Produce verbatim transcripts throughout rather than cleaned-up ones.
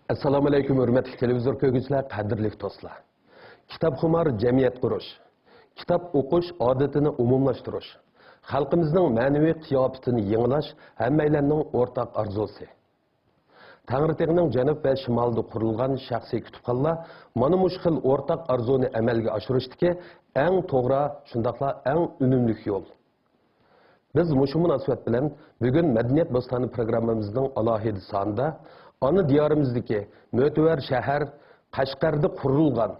ئەسسالامۇئەلەيكۇم، ھۆرمەتلىك تېلېۋىزور كۆرگۈچىلەر، قەدىرلىك دوستلار! كىتاب خۇمار جەمئىيەت قۇرۇش، كىتاب ئوقۇش ئادىتىنى ئومۇملاشتۇرۇش، خەلقىمىزنىڭ مەنىۋى قىياپىتىنى يېڭىلاش ھەممەيلەننىڭ ئورتاق ئارزۇسى. تەڭرىتېغىنىڭ جەنۇب ۋە شىمالىدا قۇرۇلغان شەخسىي كۇتۇپخانىلار مانا مۇشۇ خىل ئورتاق ئارزۇنى ئەمەلگە ئاشۇرۇشتىكى ئەڭ توغرا، شۇنداقلا ئەڭ ئۈنۈملۈك يول. بىز مۇشۇ مۇناسىۋەت بىلەن بۈگۈن مەدەنىيەت بوستانى پروگراممىمىزنىڭ ئالاھىدە سانىدا ئانا دىيارىمىزدىكى مۆتىۋەر شەھەر قەشقەردە قۇرۇلغان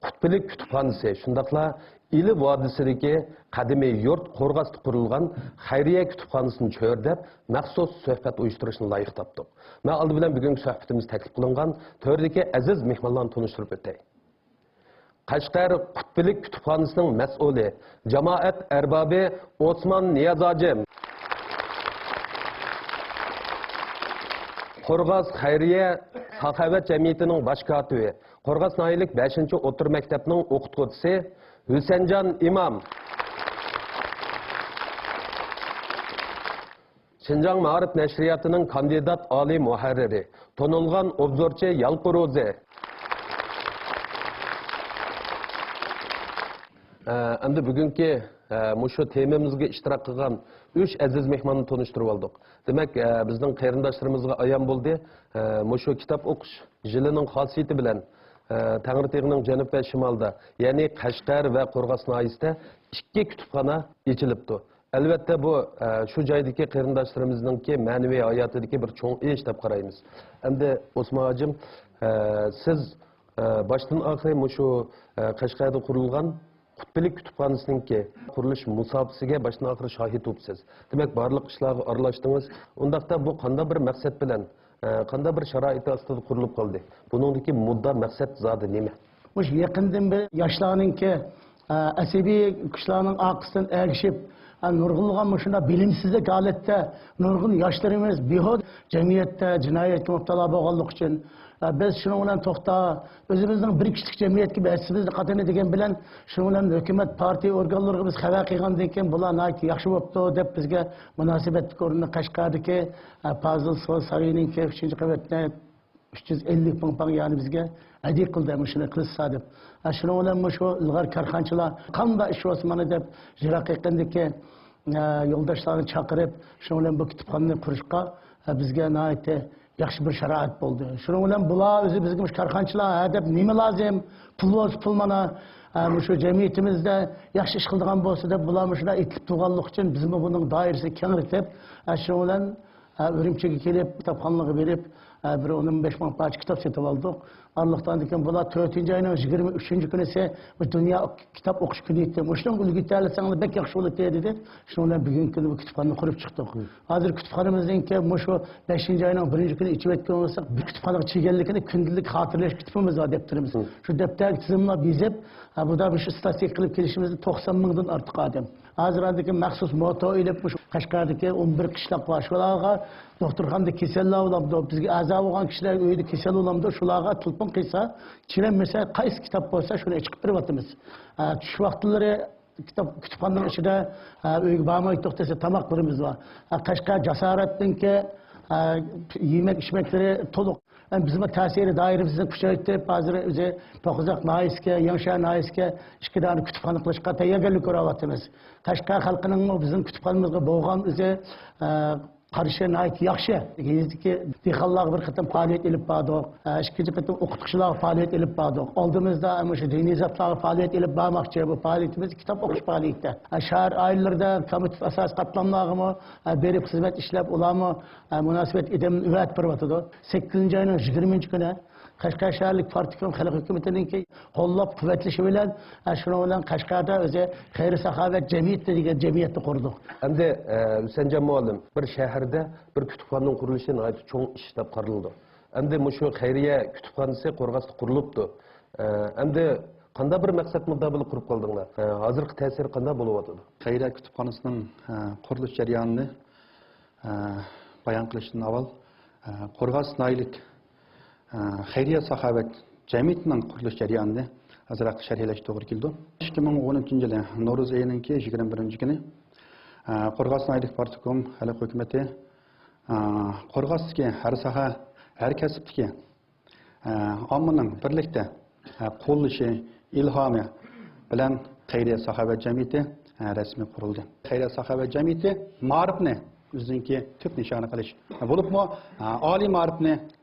قۇتبىلىك كۇتۇپخانىسى، شۇنداقلا ئىلى ۋادىسىدىكى قەدىمىي يۇرت قورغاستا قۇرۇلغان خەيرىيە كۇتۇپخانىسىنى چۆرىدەپ، مەخسۇس سۆھبەت ئۇيۇشتۇرۇشنى لايىق تاپتۇق. مەن ئالدى بىلەن بۈگۈنكى سۆھبىتىمىز تەكلىپ قىلىنغان تۆردىكى ئەزىز مېھمانلارنى تونۇشتۇرۇپ ئۆتەي. قەشقەر قۇتبىلىك كۇتۇپخانىسىنىڭ مەسئۇلى، جامائەت ئەربابى ئوسمان نىياز ھاجىم. قورغاس خەيرىيە ساخاۋەت جەمئىيىتىنىڭ باش كاتىپى، قورغاس ناھىيەلىك بەشىنچى ئوتتۇرا مەكتەپنىڭ ئوقۇتقۇچىسى ھۈسەنجان ئىمام. شىنجاڭ مائارىپ نەشرىياتىنىڭ كاندىدات ئالىي مۇھەررىرى، تونۇلغان ئوبزورچى يالقۇن روزى. ئە، ئەمدى بۈگۈنكى، ئە، مۇشۇ تېمىمىزغا ئىشتىراك قىلغان ئۈچ ئەزىز مېھماننى تونۇشتۇرۇپ ئالدۇق. دېمەك، ئە، بىزنىڭ قېرىنداشلىرىمىزغا ئايان بولدى، ئە، مۇشۇ كىتاب ئوقۇش يىلىنىڭ خاسىيىتى بىلەن، ئە، تەڭرىتېغىنىڭ جەنۇب ۋە شىمالىدا، يەنى قەشقەر ۋە قورغاس ناھىيەسىدە ئىككى كۇتۇپخانا ئېچىلىپتۇ. ئەلۋەتتە، بۇ، ئە، شۇ جايدىكى قېرىنداشلىرىمىزنىڭكى مەنىۋى ھاياتىدىكى بىر چوڭ ئىش دەپ قارايمىز. ئەمدى ئوسمان ھاجىم، ئە، سىز، ئە، باشتىن ئاخىر مۇشۇ، ئە، قەشقەردە قۇرۇلغان قۇتبىلىك كۇتۇپخانىسىنىڭكى قۇرۇلۇش مۇساپىسىگە باشتىن ئاخىر شاھىت بوپسىز. دېمەك، بارلىق ئىشلارغا ئارىلاشتىڭىز. ئۇنداقتا بۇ قانداق بىر مەقسەت بىلەن، ئە، قانداق بىر شارائىت ئاستىدا قۇرۇلۇپ قالدى؟ بۇنىڭدىكى مۇددا، مەقسەت زادى نېمە؟ مۇشۇ يېقىندىن بېرى ياشلارنىڭكى، ئە، ئەسەبىي كۈچلەرنىڭ ئارقىسىدىن ئەگىشىپ، ئە، نۇرغۇنلىغان مۇشۇنداق بىلىمسىزلىك ھالەتتە نۇرغۇن ياشلىرىمىز بىھۇدە جەمئىيەتتە جىنايەتكە مۇپتىلا بولغانلىقى ئۈچۈن، ئە، بىز شۇنىڭ بىلەن توختاپ، ئۆزىمىزنىڭ بىر كىشىلىك جەمئىيەتكە ھەسسىمىزنى قاتىمىز دېگەن بىلەن، شۇنىڭ بىلەن ھۆكۈمەت، پارتىيە ئورگانلىرىغا بىز خەۋەر قىلغاندىن كېيىن، بۇلار ناھايىتى ياخشى بوپتۇ دەپ، بىزگە مۇناسىۋەتلىك ئورۇننى قەشقەردىكى، ئە، پازىل سارىيىنىڭكى ئۈچىنچى قەۋەتتە ئۈچ يۈز ئەللىك مىڭ پاڭ، يەنى بىزگە ھەدىيە قىلدى مۇشۇنى قىلسا دەپ. ھە، شۇنىڭ بىلەن مۇشۇ ئىلغار كارخانىچىلار قانداق ئىش بولسا مانا دەپ، يىراق يېقىندىكى، ھە، يولداشلارنى چاقىرىپ، شۇنىڭ بىلەن بۇ كۇتۇپخانىنى قۇرۇشقا، ھە، بىزگە ناھايىتى ياخشى بىر شارائىت بولدى. شۇنىڭ بىلەن بۇلار ئۆزى بىزگە مۇشۇ كارخانىچىلار، ھە، دەپ نېمە لازىم؟ پۇل بولسا پۇل مانا، ھە، مۇشۇ جەمئىيىتىمىزدە ياخشى ئىش قىلىدىغان بولسا دەپ بۇلار مۇشۇنداق ئېيتىلىپ تۇرغانلىقى ئۈچۈن بىزمۇ بۇنىڭ دائىرىسىنى كېڭەيتىپ، ھە، شۇنىڭ بىلەن ھە، ئۈرۈمچىگە كېلىپ، كىتابخانىلارغا بېرىپ، ھە، بىر ئون بەش مىڭ پارچە كىتاب سېتىپ ئالدۇق. ئارىلىقتا ئاندىن كېيىن بۇلار تۆتىنچى ئاينىڭ يىگىرمە ئۈچىنچى كۈنىسى بۇ دۇنيا كىتاب ئوقۇش كۈنى ئىدى. مۇشۇنىڭغا ئۈلگە ئېتەلىسەڭلار بەك ياخشى بولاتتى دېدى. شۇنىڭ بىلەن بۈگۈنكى كۈنى بۇ كۇتۇپخانىنى قۇرۇپ چىقتۇق. ھازىر كۇتۇپخانىمىزنىڭكى مۇشۇ بەشىنچى ئاينىڭ بىرىنچى كۈنى ئېچىۋەتكەن بولساق، بىر كۇتۇپخانىغا چىققانلىقىنى كۈندىلىك خاتىرىلەش كىتابىمىز بار، دەپتىرىمىز. شۇ دەپتەرگە تىزىملاپ يېزىپ، ھە، بۇدا مۇشۇ ئىستاتىستىكا قىلىپ كېلىشىمىزدە توقسان مىڭدىن ئارتۇق ئادەم. ھازىر ئاندىكى مەخسۇس موتو ئېلىپ، مۇشۇ قەشقەردىكى ئون بىر قىشلاق بار، شۇلارغا دوختۇرخانىدا كېسەللەر بولامدۇ، بىزگە ئەزا بولغان كىشىلەر ئۆيدە كېسەل بولامدۇ، شۇلارغا تېلېفون قىلسا، چىلەنمىسە، قايسى كىتاب بولسا، شۇنى ئېچىقىپ بېرىۋاتىمىز. ئە، چۈش ۋاقىتلىرى كىتاب، كۇتۇپخانىنىڭ ئىچىدە، ئە، ئۆيگە بارمايتتۇق دېسە، تاماقلىرىمىز بار. ئە، قەشقەر جاسارەتنىڭكى، ئە، يېمەك ئىچمەكلىرى تولۇق. ئەمدى بىزمۇ تەسىر دائىرىمىزنى كۈچەيتىپ، ھازىر ئۆزى توققۇزاق ناھىيەسىگە، يېڭىشەھەر ناھىيەسىگە ئىككى دانە كۈتۈپخانا قىلىشقا تەييارگەرلىك كۆرۈۋاتىمىز. قەشقەر خەلقىنىڭمۇ بىزنىڭ كۈتۈپخانىمىزغا بولغان ئۆزى، ئە، قارىشى ناھايىتى ياخشى. يېزىدىكى دېھقانلارغا بىر قېتىم پائالىيەت ئېلىپ باردۇق. ئە، ئىككىنچى قېتىم ئوقۇتقۇچىلارغا پائالىيەت ئېلىپ باردۇق. ئالدىمىزدا مۇشۇ دىنىي زاتلارغا پائالىيەت ئېلىپ بارماقچى. بۇ پائالىيىتىمىز كىتاب ئوقۇش پائالىيىتى. ئە، شەھەر ئائىلىلىرىدە كومىتېت ئاساسىي قاتلاملارغىمۇ، ئە، بېرىپ خىزمەت ئىشلەپ، ئۇلارمۇ ئە، مۇناسىۋەت ئادەمنى ئەۋەتىپ بېرىۋاتىدۇ. سەككىزىنچى ئاينىڭ يىگىرمىنچى كۈنى قەشقەر شەھەرلىك پارتكوم خەلق ھۆكۈمىتىنىڭكى قوللاپ قۇۋۋەتلىشى بىلەن، ئە، شۇنىڭ بىلەن قەشقەردە ئۆزى خەير ساخاۋەت جەمئىيىتى دېگەن جەمئىيەتنى قۇردۇق. ئەمدى، ئە، ھۈسەنجان مۇئەللىم، بىر شەھەردە بىر كۇتۇپخانىنىڭ قۇرۇلۇشى ناھايىتى چوڭ ئىش دەپ قارىلىدۇ. ئەمدى مۇشۇ خەيرىيە كۇتۇپخانىسى قورغاستا قۇرۇلۇپتۇ. ئە، ئەمدى قانداق بىر مەقسەت مۇددا بىلەن قۇرۇپ قالدىڭلار؟ ئە، ھازىرقى تەسىرى قانداق بولۇۋاتىدۇ؟ خەيرىيە كۇتۇپخانىسىنىڭ، ئە، قۇرۇلۇش جەريانىنى ئە، بايان قىلىشتىن ئاۋۋال، ئە، قورغاس ناھىيەلىك، ئە، خەيرىيە ساخاۋەت جەمئىيىتىنىڭ قۇرۇلۇش جەريانىنى ئازراق شەرھلەشكە توغرا كېلىدۇ. ئىككى مىڭ ئون ئۈچىنچى يىلى نورۇز ئېيىنىڭكى يىگىرمە بىرىنچى كۈنى، ئە، قورغاس ناھىيەلىك پارتكوم خەلق ھۆكۈمىتى، ئە، قورغاستىكى ھەر ساھە ھەر كەسىپتىكى، ئە، ئاممىنىڭ بىرلىكتە، ئە، قوللىشى، ئىلھامى بىلەن خەيرىيە ساخاۋەت جەمئىيىتى، ئە، رەسمىي قۇرۇلدى. خەيرىيە ساخاۋەت جەمئىيىتى مائارىپنى ئۆزىنىڭكى تۈپ نىشانى قىلىش، بولۇپمۇ، ئە، ئالىي مائارىپنى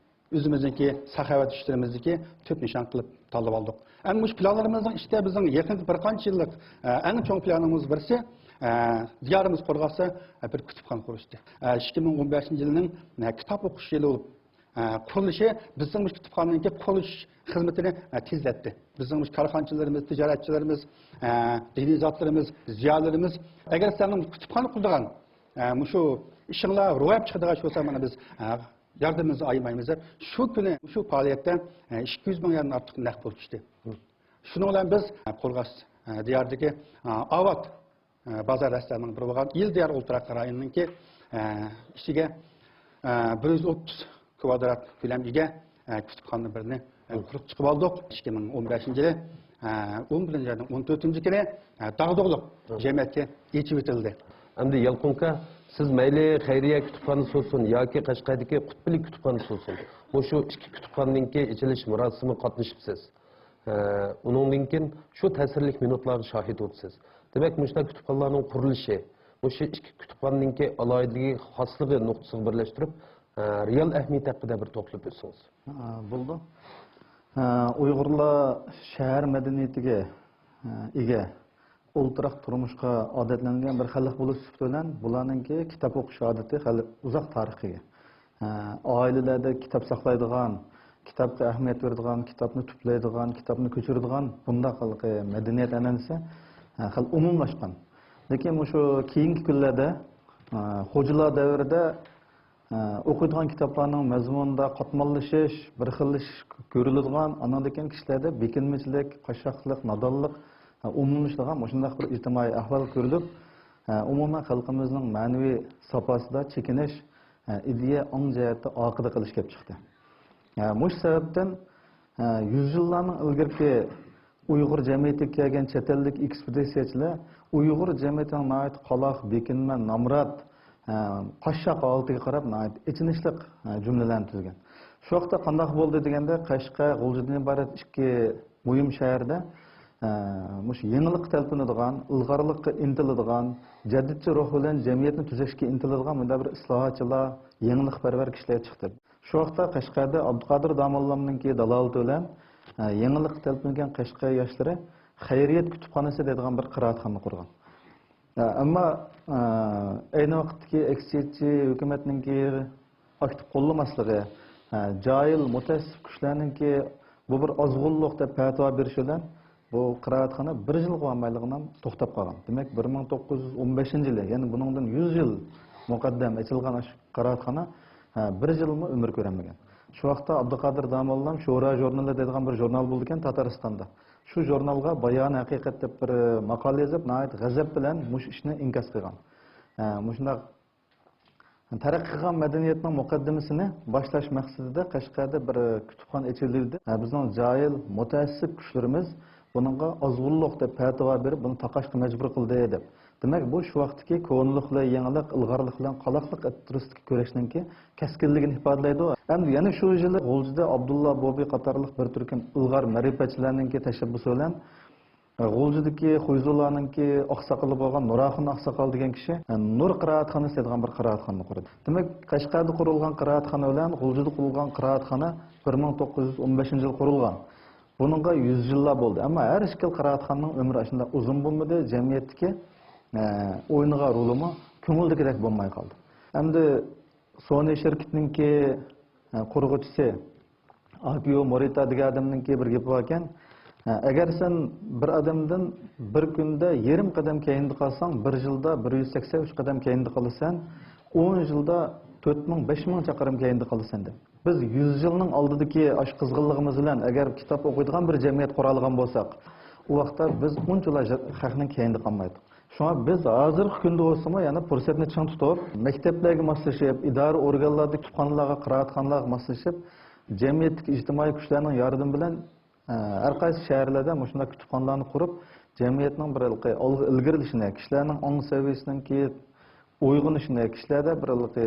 ئۆزىمىزنىڭكى ساخاۋەت ئىشلىرىمىزدىكى تۈپ نىشان قىلىپ تاللىۋالدۇق. ئەمما مۇشۇ پىلانلىرىمىزنىڭ ئىچىدە بىزنىڭ يېقىنقى بىر قانچە يىللىق، ئە، ئەڭ چوڭ پىلانىمىز بىرسى، ئە، دىيارىمىز قورغاتسا، ئە، بىر كۇتۇپخانا قۇرۇشتى. ئە، ئىككى مىڭ ئون بەشىنچى يىلنىڭ، ئە، كىتاب ئوقۇش يىلى بولۇپ، ئە، قۇرۇلۇشى بىزنىڭ مۇشۇ كۇتۇپخانىنىڭكى قۇرۇلۇش خىزمىتىنى، ئە، تېزلەتتى. بىزنىڭ مۇشۇ كارخانىچىلىرىمىز، تىجارەتچىلىرىمىز، ئە، دىنىي زاتلىرىمىز، زىيالىيلىرىمىز، ئەگەر سىلەرنىڭ كۇتۇپخانا قۇرىدىغان، ئە، مۇشۇ ئىشىڭلار روياپقا چىقىدىغان ئىش بولسا، مانا بىز، ئە، ياردىمىمىزنى ئايىمايمىز دەپ، شۇ كۈنى شۇ پائالىيەتتە، ئە، ئىككى يۈز مىڭ يۈەندىن ئارتۇق نەق پۇل چۈشتى. شۇنىڭ بىلەن بىز، ئە، قورغاس، ئە، دىيارىدىكى، ئە، ئاۋات، ئە، بازار دەستەمنىڭ بىرى بولغان ئىل دىيار ئولتۇراق رايونىنىڭكى، ئە، ئىچىگە، ئە، بىر يۈز ئوتتۇز كۋادرات كۆلەمگە ئىگە، ئە، كۇتۇپخانا بىرنى، ئە، قۇرۇپ چىقىپ ئالدۇق. ئىككى مىڭ ئون بەشىنچى يىلى، ئە، ئون بىرىنچى ئاينىڭ ئون تۆتىنچى كۈنى، ئە، داغدۇغىلىق جەمئىيەتكە ئېچىۋېتىلدى. ئەمدى يالقۇن ئاكا، سىز مەيلى خەيرىيە كۇتۇپخانىسى بولسۇن ياكى قەشقەردىكى قۇتبىلىك كۇتۇپخانىسى بولسۇن، مۇشۇ ئىككى كۇتۇپخانىنىڭكى ئېچىلىش مۇراسىمىغا قاتنىشىپسىز. ئە، ئۇنىڭدىن كېيىن شۇ تەسىرلىك مىنۇتلارغا شاھىت بولۇپسىز. دېمەك، مۇشۇنداق كۇتۇپخانىلارنىڭ قۇرۇلۇشى، مۇشۇ ئىككى كۇتۇپخانىنىڭكى ئالاھىدىلىكى، خاسلىقى نۇقتىسىغا بىرلەشتۈرۈپ، ئە، رېئال ئەھمىيىتى ھەققىدە بىر توختىلىپ ئۆتسىڭىز. ئە، بولىدۇ. ئە، ئۇيغۇرلار شەھەر مەدەنىيىتىگە، ئە، ئىگە، ئولتۇراق تۇرمۇشقا ئادەتلەنگەن بىر خەلق بولۇش سۈپىتى بىلەن بۇلارنىڭكى كىتاب ئوقۇش ئادىتى خېلى ئۇزاق تارىخقا ئىگە. ئە، ئائىلىلەردە كىتاب ساقلايدىغان، كىتابقا ئەھمىيەت بېرىدىغان، كىتابنى تۈپلەيدىغان، كىتابنى كۆچۈرىدىغان بۇنداق ھېلىقى مەدەنىيەت ئەنئەنىسى، ئە، خېلى ئومۇملاشقان. لېكىن مۇشۇ كېيىنكى كۈنلەردە، ئە، خوجىلار دەۋرىدە، ئە، ئوقۇيدىغان كىتابلارنىڭ مەزمۇنىدا قاتماللىشىش، بىر خىللىشىش كۆرۈلىدىغان، ئاندىن كېيىن كىشىلەردە بېكىنمىچىلىك، قاششاقلىق، نادانلىق، ئە، ئومۇملىشىدىغان مۇشۇنداق بىر ئىجتىمائىي ئەھۋال كۆرۈلۈپ، ئە، ئومۇمەن خەلقىمىزنىڭ مەنىۋى ساپاسىدا چېكىنىش، ئە، ئىدىيە ئاڭ جەھەتتە ئارقىدا قېلىش كېلىپ چىقتى. ئە، مۇشۇ سەۋەبتىن، ئە، يۈز يىللارنىڭ ئىلگىرىكى ئۇيغۇر جەمئىيىتىگە كەلگەن چەت ئەللىك ئېكسپېدىتسىيەچىلەر ئۇيغۇر جەمئىيىتىنىڭ ناھايىتى قالاق، بېكىنمە، نامرات، ئە، قاششاق ھالىتىگە قاراپ ناھايىتى ئېچىنىشلىق، ئە، جۈملىلەرنى تۈزگەن. شۇ ۋاقىتتا قانداق بولدى دېگەندە، قەشقەر، غۇلجىدىن ئىبارەت ئىككى مۇھىم شەھەردە، ئە، مۇشۇ يېڭىلىققا تەلپۈنىدىغان، ئىلغارلىققا ئىنتىلىدىغان، جەدىدچى روھ بىلەن جەمئىيەتنى تۈزەشكە ئىنتىلىدىغان مۇنداق بىر ئىسلاھاتچىلار، يېڭىلىقپەرۋەر كىشىلەر چىقتى. شۇ ۋاقىتتا قەشقەردە ئابدۇقادىر داموللامنىڭكى دالالىتى بىلەن، ئە، يېڭىلىققا تەلپۈنگەن قەشقەر ياشلىرى خەيرىيەت كۇتۇپخانىسى دەيدىغان بىر قىرائەتخانىنى قۇرغان. ئە، ئەمما، ئە، ئەينى ۋاقىتتىكى ئەكسىچە ھۆكۈمەتنىڭكى ئاكتىپ قوللىماسلىقى، ئە، جاھىل، مۇتەئەسسىپ كۈچلەرنىڭكى بۇ بىر ئازغۇنلۇق دەپ پەتىۋا بېرىشى بىلەن بۇ قىرائەتخانا بىر يىلغا بارمايلىغىنىمۇ توختاپ قالغان. دېمەك، بىر مىڭ توققۇز يۈز ئون بەشىنچى يىلى، يەنى بۇنىڭدىن يۈز يىل مۇقەددەم ئېچىلغان ئاشۇ قىرائەتخانا، ھە، بىر يىلمۇ ئۆمۈر كۆرەلمىگەن. شۇ ۋاقىتتا ئابدۇقادىر داموللام شورا ژۇرنىلى دەيدىغان بىر ژۇرنال بولىدىكەن تاتارىستاندا. شۇ ژۇرنالغا بايان ھەقىقەت دەپ بىر ماقالە يېزىپ، ناھايىتى غەزەپ بىلەن مۇشۇ ئىشنى ئىنكاس قىلغان. ھە، مۇشۇنداق تەرەققىي قىلغان مەدەنىيەتنىڭ مۇقەددىمىسىنى باشلاش مەقسىتىدە قەشقەردە بىر كۇتۇپخانا ئېچىلدى. ھە، بىزنىڭ جاھىل، مۇتەئەسسىپ كۈچلىرىمىز بۇنىڭغا ئازغۇنلۇق دەپ پەتىۋا بېرىپ، بۇنى تاقاشقا مەجبۇر قىلدى دەپ. دېمەك، بۇ شۇ ۋاقىتتىكى كونىلىق بىلەن يېڭىلىق، ئىلغارلىق بىلەن قالاقلىق ئوتتۇرىسىدىكى كۈرەشنىڭكى كەسكىنلىكىنى ئىپادىلەيدۇ. ھەمدە يەنە شۇ يىلى غۇلجىدا ئابدۇللا بوبى قاتارلىق بىر تۈركۈم ئىلغار مەرىپەتچىلەرنىڭكى تەشەببۇسى بىلەن غۇلجىدىكى خۇيزۇلارنىڭكى ئاقساقىلى بولغان نۇراخۇن ئاقساقال دېگەن كىشى نۇر قىرائەتخانىسى دەيدىغان بىر قىرائەتخانىنى قۇردى. دېمەك، قەشقەردە قۇرۇلغان قىرائەتخانا بىلەن غۇلجىدا قۇرۇلغان قىرائەتخانا بىر مىڭ توققۇز يۈز ئون بەشىنچى يىلى قۇرۇلغان. بۇنىڭغا يۈز يىللار بولدى. ئەمما ھەر ئىككىلا قىرائەتخانىنىڭ ئۆمرى ئاشۇنداق ئۇزۇن بولمىدى، جەمئىيەتتىكى، ئە، ئوينىغان رولىمۇ كۆڭۈلدىكىدەك بولماي قالدى. ئەمدى سونى شىركىتىنىڭكى، ئە، قۇرغۇچىسى ئاكىيو مورىتا دېگەن ئادەمنىڭكى بىر گېپى باركەن، ئە، ئەگەر سەن بىر ئادەمدىن بىر كۈندە يېرىم قەدەم كەينىدە قالساڭ، بىر يىلدا بىر يۈز سەكسەن ئۈچ قەدەم كەينىدە قالىسەن، ئون يىلدا تۆت مىڭ، بەش مىڭ چاقىرىم كەينىدە قالىسەن، دەپ. بىز يۈز يىلنىڭ ئالدىدىكى ئاشۇ قىزغىنلىقىمىز بىلەن ئەگەر كىتاب ئوقۇيدىغان بىر جەمئىيەت قۇرالىغان بولساق، ئۇ ۋاقىتتا بىز ئۇنچىلا خەقنىڭ كەينىدە قالمايتتۇق. شۇڭا بىز ھازىرقى كۈندە بولسىمۇ يەنە پۇرسەتنى چىڭ تۇتۇپ، مەكتەپلەرگە ماسلىشىپ، ئىدارە ئورگانلاردا، كۇتۇپخانىلارغا، قىرائەتخانىلارغا ماسلىشىپ، جەمئىيەتتىكى ئىجتىمائىي كۈچلەرنىڭ ياردىمى بىلەن، ئە، ھەر قايسى شەھەرلەردە مۇشۇنداق كۇتۇپخانىلارنى قۇرۇپ، جەمئىيەتنىڭ بىر ھېلىقى ئالغا ئىلگىرىلىشىنى، كىشىلەرنىڭ ئاڭ سەۋىيەسىنىڭكى ئويغىنىشىنى، كىشىلەردە بىر ھېلىقى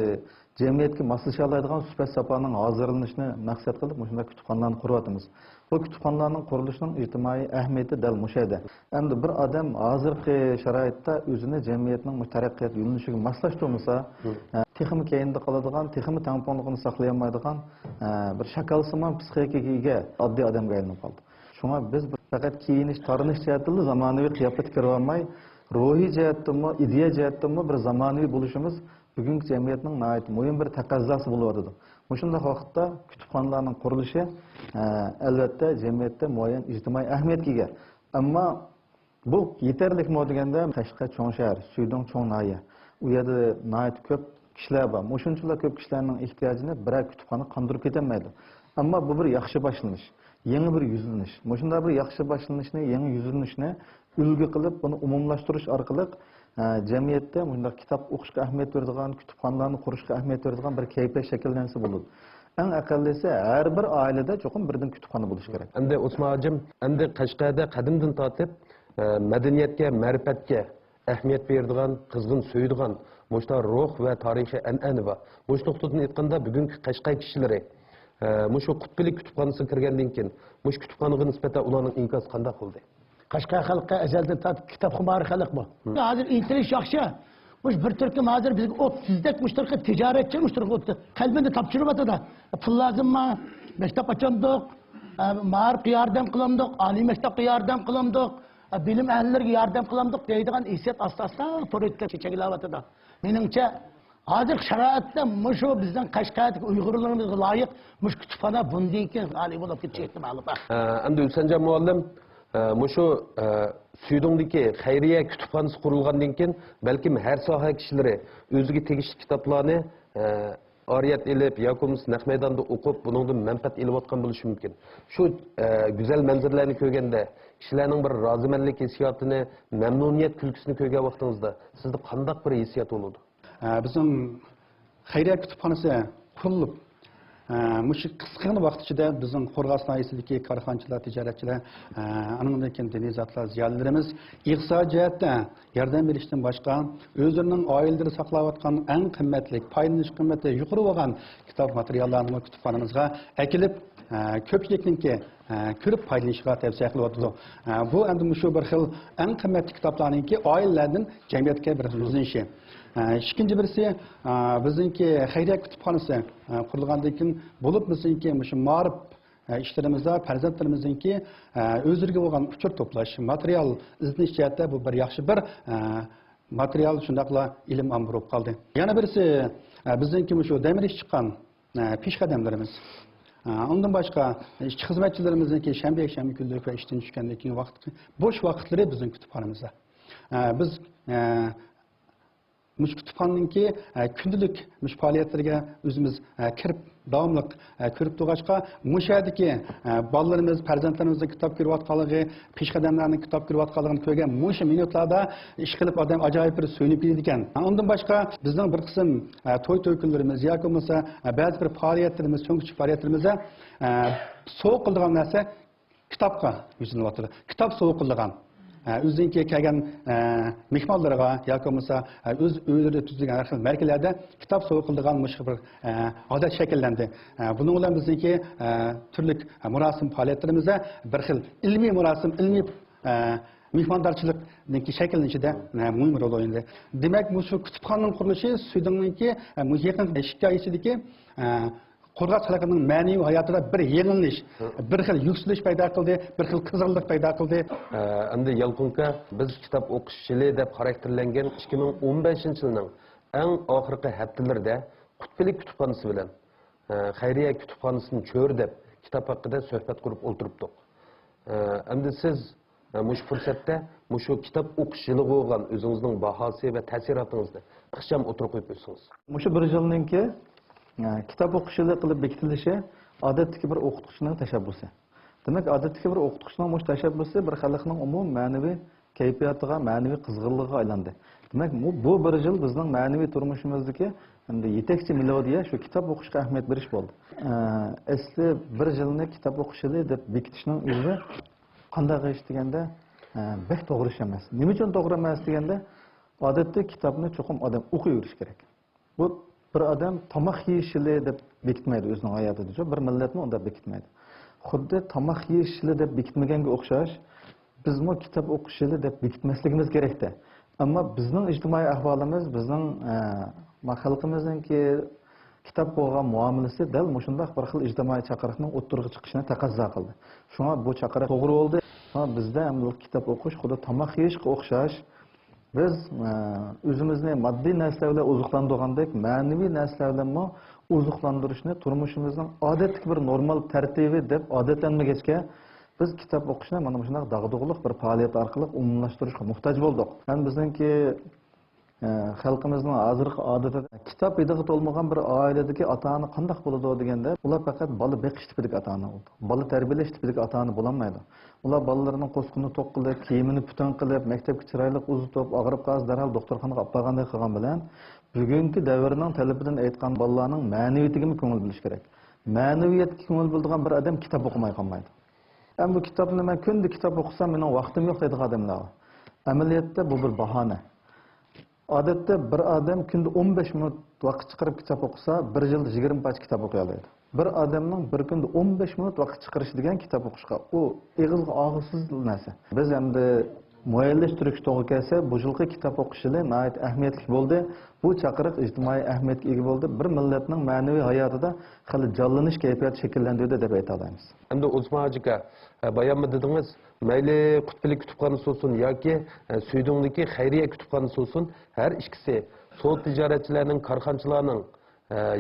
جەمئىيەتكە ماسلىشالايدىغان سۈپەت ساپانىڭ ھازىرلىنىشىنى مەقسەت قىلىپ مۇشۇنداق كۇتۇپخانىلارنى قۇرۇۋاتىمىز. بۇ كۇتۇپخانىلارنىڭ قۇرۇلۇشىنىڭ ئىجتىمائىي ئەھمىيىتى دەل مۇشۇ يەردە. ئەمدى بىر ئادەم ھازىرقى شارائىتتا ئۆزىنى جەمئىيەتنىڭ مۇشۇ تەرەققىيات يۆنىلىشىگە ماسلاشتۇرمىسا، ئە، تېخىمۇ كەينىدە قالىدىغان، تېخىمۇ تەڭپۇڭلۇقىنى ساقلىيالمايدىغان، ئە، بىر شاكالسىمان پسىخىكىگە ئىگە ئاددىي ئادەمگە ئايلىنىپ قالدى. شۇڭا بىز بىر پەقەت كىيىنىش، تارىنىش جەھەتتىنلا زامانىۋى قىياپەتكە كىرىۋالماي، روھىي جەھەتتىنمۇ، ئىدىيە جەھەتتىنمۇ بىر زامانىۋى بولۇشىمىز بۈگۈنكى جەمئىيەتنىڭ ناھايىتى مۇھىم بىر تەقەززاسى بولۇۋاتىدۇ. مۇشۇنداق ۋاقىتتا كۇتۇپخانىلارنىڭ قۇرۇلۇشى، ئە، ئەلۋەتتە، جەمئىيەتتە مۇئەييەن ئىجتىمائىي ئەھمىيەتكە ئىگە. ئەمما بۇ يېتەرلىكمۇ دېگەندە، قەشقەر چوڭ شەھەر، سۈيدۈڭ چوڭ ناھىيە. ئۇ يەردە ناھايىتى كۆپ كىشىلەر بار. مۇشۇنچىلا كۆپ كىشىلەرنىڭ ئېھتىياجىنى بىرەر كۇتۇپخانا قاندۇرۇپ كېتەلمەيدۇ. ئەمما بۇ بىر ياخشى باشلىنىش، يېڭى بىر يۈزلىنىش. مۇشۇنداق بىر ياخشى باشلىنىشنى، يېڭى يۈزلىنىشنى ئۈلگە قىلىپ، بۇنى ئومۇملاشتۇرۇش ئارقىلىق، ئە، جەمئىيەتتە مۇشۇنداق كىتاب ئوقۇشقا ئەھمىيەت بېرىدىغان، كۇتۇپخانىلارنى قۇرۇشقا ئەھمىيەت بېرىدىغان بىر كەيپىيات شەكىللەنسە بولىدۇ. ئەڭ ئەقەللىسى ھەر بىر ئائىلىدە چوقۇم بىردىن كۇتۇپخانا بولۇشى كېرەك. ئەمدى ئوسمان ھاجىم، ئەمدى قەشقەردە قەدىمدىن تارتىپ، ئە، مەدەنىيەتكە، مەرىپەتكە ئەھمىيەت بېرىدىغان، قىزغىن سۆيىدىغان مۇشۇنداق روھ ۋە تارىخىي ئەنئەنە بار. مۇشۇ نۇقتىدىن ئېيتقاندا، بۈگۈنكى قەشقەر كىشىلىرى، ئە، مۇشۇ قۇتبىلىك كۇتۇپخانىسىغا كىرگەندىن كېيىن، مۇشۇ كۇتۇپخانىغا نىسبەتەن ئۇلارنىڭ ئىنكاسى قانداق بولدى؟ قەشقەر خەلقى ئەزەلدىن تارتىپ كىتابخۇمار خەلقمۇ؟ ھازىر ئىنتىلىش ياخشى. مۇشۇ بىر تۈركۈم ھازىر بىزگە ئوتتۇزدەك مۇشۇ تۈركۈم تىجارەتچى مۇشۇ تۈركۈم قەلبىنى تاپشۇرۇۋاتىدۇ. پۇل لازىممۇ؟ مەكتەپ ئاچامدۇق، ئە، مائارىپقا ياردەم قىلامدۇق، ئالىي مەكتەپكە ياردەم قىلامدۇق، ئە، بىلىم ئەھلىلىرىگە ياردەم قىلامدۇق دەيدىغان ھېسسىيات ئاستا-ئاستا تور ئېتىلىپ چېچەكلەۋاتىدۇ. مېنىڭچە، ھازىرقى شارائىتتا مۇشۇ بىزنىڭ قەشقەردىكى ئۇيغۇرلىرىمىزغا لايىق مۇشۇ كۇتۇپخانا بۇندىن كېيىن ئالىي بولۇپ كېتىشى ئېھتىمالى بار. ئە، ئەمدى ھۈسەنجان مۇئەللىم، ئە، مۇشۇ، ئە، سۈيدۈڭدىكى خەيرىيە كۇتۇپخانىسى قۇرۇلغاندىن كېيىن، بەلكىم ھەر ساھە كىشىلىرى ئۆزىگە تېگىشلىك كىتابلارنى، ئە، ئارىيەت ئېلىپ ياكى بولمىسا نەق مەيداندا ئوقۇپ، بۇنىڭدىن مەنپەئەت ئېلىۋاتقان بولۇشى مۇمكىن. شۇ، ئە، گۈزەل مەنزىرىلەرنى كۆرگەندە، كىشىلەرنىڭ بىر رازىمەنلىك ھېسسىياتىنى، مەمنۇنىيەت كۈلكىسىنى كۆرگەن ۋاقتىڭىزدا سىزدە قانداق بىر ھېسسىيات بولىدۇ؟ ئە، بىزنىڭ خەيرىيە كۇتۇپخانىسى قۇرۇلۇپ، ئە، مۇشۇ قىسقىغىنە ۋاقىت ئىچىدە بىزنىڭ قورغاس ناھىيەسىدىكى كارخانىچىلار، تىجارەتچىلەر، ئە، ئانىڭدىن كېيىن دىنىي زاتلار، زىيالىيلىرىمىز ئىقتىسادىي جەھەتتە ياردەم بېرىشتىن باشقا، ئۆزلىرىنىڭ ئائىلىلىرى ساقلاۋاتقان ئەڭ قىممەتلىك، پايدىلىنىش قىممىتى يۇقىرى بولغان كىتاب ماتېرىياللارنىمۇ كۇتۇپخانىمىزغا ئەكېلىپ، ئە، كۆپچىلىكنىڭكى، ئە، كۆرۈپ پايدىلىنىشىغا تەۋسىيە قىلىۋاتىدۇ. ئە، بۇ ئەمدى مۇشۇ بىر خىل ئەڭ قىممەتلىك كىتابلارنىڭكى ئائىلىلەردىن جەمئىيەتكە بىر يۈزلىنىشى. ئە، ئىككىنچى بىرسى، ئە، بىزنىڭكى خەيرىيە كۇتۇپخانىسى، ئە، قۇرۇلغاندىن كېيىن بولۇپ بىزنىڭكى مۇشۇ مائارىپ، ئە، ئىشلىرىمىزدا پەرزەنتلىرىمىزنىڭكى، ئە، ئۆزلىرىگە بولغان ئۇچۇر توپلاش، ماتېرىيال ئىزدىنىش جەھەتتە بۇ بىر ياخشى بىر، ئە، ماتېرىيال، شۇنداقلا ئىلىم ئامبىرى بولۇپ قالدى. يەنە بىرسى، ئە، بىزنىڭكى مۇشۇ دەم ئېلىش چىققان، ئە، پېشقەدەملىرىمىز. ئە، ئۇندىن باشقا ئىشچى خىزمەتچىلىرىمىزنىڭكى شەنبە، يەكشەنبە كۈنلۈكى ۋە ئىشتىن چۈشكەندىن كېيىن ۋاقىت، بوش ۋاقىتلىرى بىزنىڭ كۇتۇپخانىمىزدا. ئە، بىز، ئە، مۇشۇ كۇتۇپخانىنىڭكى، ئە، كۈندىلىك مۇشۇ پائالىيەتلىرىگە ئۆزىمىز، ئە، كىرىپ، داۋاملىق، ئە، كۆرۈپ تۇرغاچقا، مۇشۇ يەردىكى، ئە، بالىلىرىمىز، پەرزەنتلىرىمىزنىڭ كىتاب كۆرۈۋاتقانلىقى، پېشقەدەملەرنىڭ كىتاب كۆرۈۋاتقانلىقىنى كۆرگەن مۇشۇ مىنۇتلاردا ئىشقىلىپ ئادەم ئاجايىپ بىر سۆيۈنۈپ كېتىدىكەن. ئۇندىن باشقا، بىزنىڭ بىر قىسىم، ئە، توي تۆكۈنلىرىمىز ياكى بولمىسا، ئە، بەزى بىر پائالىيەتلىرىمىز، چوڭ كىچىك پائالىيەتلىرىمىزدە، ئە، سوۋغا قىلىدىغان نەرسە كىتابقا يۈزلىنىۋاتىدۇ. كىتاب سوۋغا قىلىدىغان. ئە، ئۆزىنىڭكى كەلگەن، ئە، مېھمانلىرىغا ياكى بولمىسا، ئە، ئۆز ئۆيلىرىدە ئۆتكۈزۈلگەن ھەر خىل مەرىكىلەردە كىتاب سوۋغا قىلىدىغان مۇشۇ بىر، ئە، ئادەت شەكىللەندى. ئە، بۇنىڭ بىلەن بىزنىڭكى، ئە، تۈرلۈك، ئە، مۇراسىم پائالىيەتلىرىمىزدە بىر خىل ئىلمىي مۇراسىم، ئىلمىي، ئە، مېھماندارچىلىقنىڭكى شەكىللىنىشىدە، ئە، مۇھىم رول ئوينىدى. دېمەك، مۇشۇ كۇتۇپخانىنىڭ قۇرۇلۇشى سۈيدۈڭنىڭكى، ئە، مۇشۇ يېقىن ئىككى ئاي ئىچىدىكى، ئە، قورغاس خەلقىنىڭ مەنىۋى ھاياتىدا بىر يېڭىلىنىش، بىر خىل يۈكسىلىش پەيدا قىلدى، بىر خىل قىزغىنلىق پەيدا قىلدى. ئە، ئەمدى يالقۇنكا، بىز كىتاب ئوقۇش يىلى دەپ خاراكتېرلەنگەن ئىككى مىڭ ئون بەشىنچى يىلنىڭ ئەڭ ئاخىرقى ھەپتىلىرىدە قۇتبىلىك كۇتۇپخانىسى بىلەن، ئە، خەيرىيە كۇتۇپخانىسىنى چۆرىدەپ كىتاب ھەققىدە سۆھبەت قۇرۇپ ئولتۇرۇپتۇق. ئە، ئەمدى سىز، ئە، مۇشۇ پۇرسەتتە مۇشۇ كىتاب ئوقۇش يىلىغا بولغان ئۆزىڭىزنىڭ باھاسى ۋە تەسىراتىڭىزنى ئىخچام ئوتتۇرىغا قويۇپ ئۆتسىڭىز. مۇشۇ بىر يىلنىڭكى، ئە، كىتاب ئوقۇش يىلى قىلىپ بېكىتىلىشى ئادەتتىكى بىر ئوقۇتقۇچىنىڭ تەشەببۇسى. دېمەك، ئادەتتىكى بىر ئوقۇتقۇچىنىڭ مۇشۇ تەشەببۇسى بىر خەلقنىڭ ئومۇمىي مەنىۋى كەيپىياتىغا، مەنىۋى قىزغىنلىقىغا ئايلاندى. دېمەك، بۇ، بۇ بىر يىل بىزنىڭ مەنىۋى تۇرمۇشىمىزدىكى ئەمدى يېتەكچى مېلودىيە شۇ كىتاب ئوقۇشقا ئەھمىيەت بېرىش بولدى. ئە، ئەسلى بىر يىلنى كىتاب ئوقۇش يىلى دەپ بېكىتىشنىڭ ئۆزى قانداق ئىش دېگەندە، ئە، بەك توغرا ئىش ئەمەس. نېمە ئۈچۈن توغرا ئەمەس دېگەندە، ئادەتتە كىتابنى چوقۇم ئادەم ئوقۇيۋېرىش كېرەك. بۇ بىر ئادەم تاماق يېيىش يىلى دەپ بېكىتمەيدۇ ئۆزىنىڭ ھاياتىدىچۇ، بىر مىللەتمۇ ئۇنداق بېكىتمەيدۇ. خۇددى تاماق يېيىش يىلى دەپ بېكىتمىگەنگە ئوخشاش، بىزمۇ كىتاب ئوقۇش يىلى دەپ بېكىتمەسلىكىمىز كېرەكتە. ئەمما بىزنىڭ ئىجتىمائىي ئەھۋالىمىز، بىزنىڭ، ئە، ما خەلقىمىزنىڭكى كىتابقا بولغان مۇئامىلىسى دەل مۇشۇنداق بىر خىل ئىجتىمائىي چاقىرىقنىڭ ئوتتۇرىغا چىقىشىنى تەقەززا قىلدى. شۇڭا بۇ چاقىرىق توغرا بولدى. شۇڭا بىزدە ئەمدى كىتاب ئوقۇش خۇددى تاماق يېيىشقا ئوخشاش، بىز، ئە، ئۆزىمىزنى ماددىي نەرسىلەر بىلەن ئوزۇقلاندۇرغاندەك، مەنىۋى نەرسىلەر بىلەنمۇ ئوزۇقلاندۇرۇشنى تۇرمۇشىمىزنىڭ ئادەتتىكى بىر نورمال تەرتىپى دەپ ئادەتلەنمىگەچكە، بىز كىتاب ئوقۇشنى مانا مۇشۇنداق داغدۇغىلىق بىر پائالىيەت ئارقىلىق ئومۇملاشتۇرۇشقا موھتاج بولدۇق. مەن بىزنىڭكى، ئە، خەلقىمىزنىڭ ھازىرقى ئادىتىدە كىتاب ھىدىغا تولمىغان بىر ئائىلىدىكى ئاتا-ئانا قانداق بولىدۇ دېگەندە، ئۇلار پەقەت بالا بېقىش تىپىدىكى ئاتا-ئانا بولىدۇ. بالا تەربىيەلەش تىپىدىكى ئاتا-ئانا بولالمايدۇ. ئۇلار بالىلىرىنىڭ قوسۇقىنى توق قىلىپ، كىيىمىنى پۈتۈن قىلىپ، مەكتەپكە چىرايلىق ئۇزىتىپ، ئاغرىپ قالسا دەرھال دوختۇرخانىغا ئاپارغاندەك قىلغان بىلەن، بۈگۈنكى دەۋرنىڭ تەلىپىدىن ئېيتقان بالىلارنىڭ مەنىۋىيىتىگىمۇ كۆڭۈل بۆلۈش كېرەك. مەنىۋىيەتكە كۆڭۈل بۆلىدىغان بىر ئادەم كىتاب ئوقۇماي قالمايدۇ. ئەمما بۇ كىتابنى مەن كۈندە كىتاب ئوقۇسام مېنىڭ ۋاقتىم يوق دەيدىغان ئادەملەر بار. ئەمەلىيەتتە بۇ بىر باھانە. ئادەتتە بىر ئادەم كۈندە ئون بەش مىنۇت ۋاقىت چىقىرىپ كىتاب ئوقۇسا، بىر يىلدا يىگىرمە پارچە كىتاب ئوقۇيالايدۇ. بىر ئادەمنىڭ بىر كۈندە ئون بەش مىنۇت ۋاقىت چىقىرىش دېگەن كىتاب ئوقۇشقا، ئۇ ئېغىزغا ئالغۇسىز نەرسە. بىز ئەمدى مۇئەييەنلەشتۈرۈش توغرا كەلسە، بۇ يىلقى كىتاب ئوقۇش يىلى ناھايىتى ئەھمىيەتلىك بولدى. بۇ چاقىرىق ئىجتىمائىي ئەھمىيەتكە ئىگە بولدى. بىر مىللەتنىڭ مەنىۋى ھاياتىدا خېلى جانلىنىش كەيپىياتى شەكىللەندۈردى دەپ ئېيتالايمىز. ئەمدى ئوسمان ھاجىكا، بايانمۇ دېدىڭىز، مەيلى قۇتبىلىك كۇتۇپخانىسى بولسۇن ياكى سۈيدۈڭدىكى خەيرىيە كۇتۇپخانىسى بولسۇن، ھەر ئىككىسى سودا تىجارەتچىلەرنىڭ، كارخانىچىلارنىڭ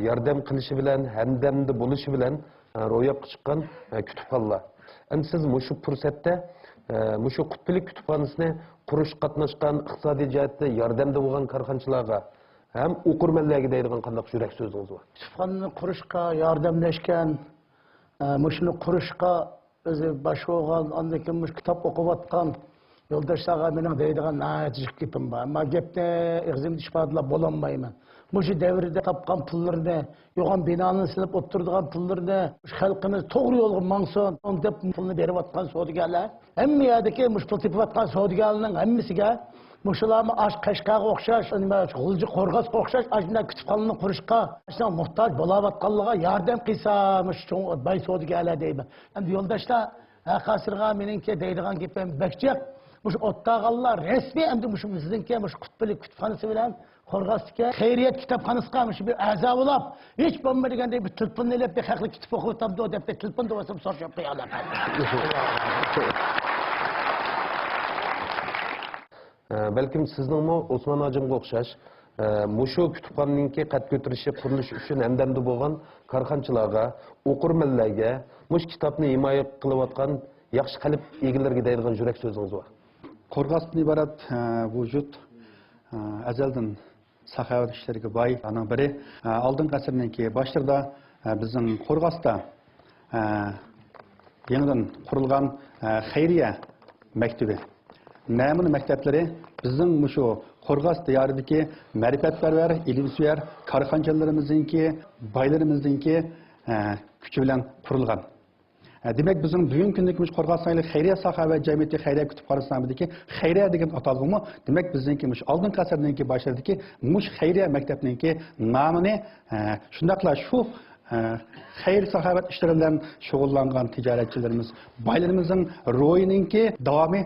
ياردەم قىلىشى بىلەن، ھەمدەمدە بولۇشى بىلەن روياپقا چىققان كۇتۇپخانىلار. ئەمدى سىز مۇشۇ پۇرسەتتە مۇشۇ قۇتبىلىك كۇتۇپخانىسىنى قۇرۇشقا قاتناشقان، ئىقتىسادىي جەھەتتە ياردەمدە بولغان كارخانىچىلارغا ھەم ئوقۇرمەنلەرگە دەيدىغان قانداق يۈرەك سۆزىڭىز بار؟ كۇتۇپخانىنى قۇرۇشقا ياردەملەشكەن، ئە، مۇشۇنى قۇرۇشقا ئۆزى باش بولغان، ئاندىن كېيىن مۇشۇ كىتاب ئوقۇۋاتقان يولداشلارغا مېنىڭ دەيدىغان ناھايىتى جىق گېپىم بار. ئەمما گەپنى ئېغىزىمدا ئىپادىلاپ بولالمايمەن. مۇشۇ دەۋردە تاپقان پۇللىرىنى، يوغان بىنانى سېلىپ ئولتۇرىدىغان پۇللىرىنى، مۇشۇ خەلقىمىز توغرا يولغا ماڭسۇن دەپ پۇلنى بېرىۋاتقان سودىگەرلەر، ھەممە يەردىكى مۇشۇ پۇل تېپىۋاتقان سودىگەرلەرنىڭ ھەممىسىگە مۇشۇلارمۇ ئاش قەشقەرگە ئوخشاش، نېمە، غۇلجا قورغاسقا ئوخشاش ئاشۇنداق كۇتۇپخانىنى قۇرۇشقا، شۇنىڭ موھتاج بولاۋاتقانلىرىغا ياردەم قىلسا، مۇشۇ چوڭ باي سودىگەرلەر دەيمەن. ئەمدى يولداشلار، ھەر قايسىلىرىغا مېنىڭكى دەيدىغان گېپىم بەك جىق. مۇشۇ ئولتۇرغانلار رەسمىي ئەمدى مۇشۇ بىزنىڭكى مۇشۇ قۇتبىلىك كۇتۇپخانىسى بىلەن قورغاستىكى خەيرىيەت كىتابخانىسىغا مۇشۇ بىر ئەزا بولۇپ، ھېچ بولمىدى دېگەندە بىر تېلېفون ئېلىپ، بىر خەقلەر كىتاب ئوقۇۋاتامدۇ دەپ بىر تېلېفون دېۋەرسەم سورىشىپ قويۇڭلار. ئە، بەلكىم سىزنىڭمۇ ئوسمان ھاجىمغا ئوخشاش، ئە، مۇشۇ كۇتۇپخانىنىڭكى قەد كۆتۈرۈشى، قۇرۇلۇشى ئۈچۈن ھەمدەمدە بولغان كارخانىچىلارغا، ئوقۇرمەنلەرگە، مۇشۇ كىتابنى ھىمايە قىلىۋاتقان ياخشى قەلب ئىگىلىرىگە دەيدىغان يۈرەك سۆزىڭىز بار؟ قورغاستىن ئىبارەت، ئە، بۇ يۇرت، ئە، ئەزەلدىن ساخاۋەت ئىشلىرىگە باي ئانىڭ بىرى. ئە، ئالدىنقى ئەسىرنىڭكى باشلىرىدا، ئە، بىزنىڭ قورغاستا، ئە، يېڭىدىن قۇرۇلغان، ئە، خەيرىيە مەكتىپى، نەمۇنە مەكتەپلىرى بىزنىڭ مۇشۇ قورغاس دىيارىدىكى مەرىپەتپەرۋەر، ئىلىمسۆيەر كارخانىچىلىرىمىزنىڭكى، بايلىرىمىزنىڭكى، ئە، كۈچى بىلەن قۇرۇلغان. ئە، دېمەك، بىزنىڭ بۈگۈنكى كۈندىكى مۇشۇ قورغاس ناھىيەلىك خەيرىيە ساخاۋەت جەمئىيىتى خەيرىيە كۇتۇپخانىسى نامىدىكى خەيرىيە دېگەن ئاتالغۇمۇ، دېمەك، بىزنىڭكى مۇشۇ ئالدىنقى ئەسىرنىڭكى باشلىرىدىكى مۇشۇ خەيرىيە مەكتەپنىڭكى نامىنى، ئە، شۇنداقلا شۇ، ئە، خەير ساخاۋەت ئىشلىرى بىلەن شۇغۇللانغان تىجارەتچىلىرىمىز، بايلىرىمىزنىڭ روھىنىڭكى داۋامى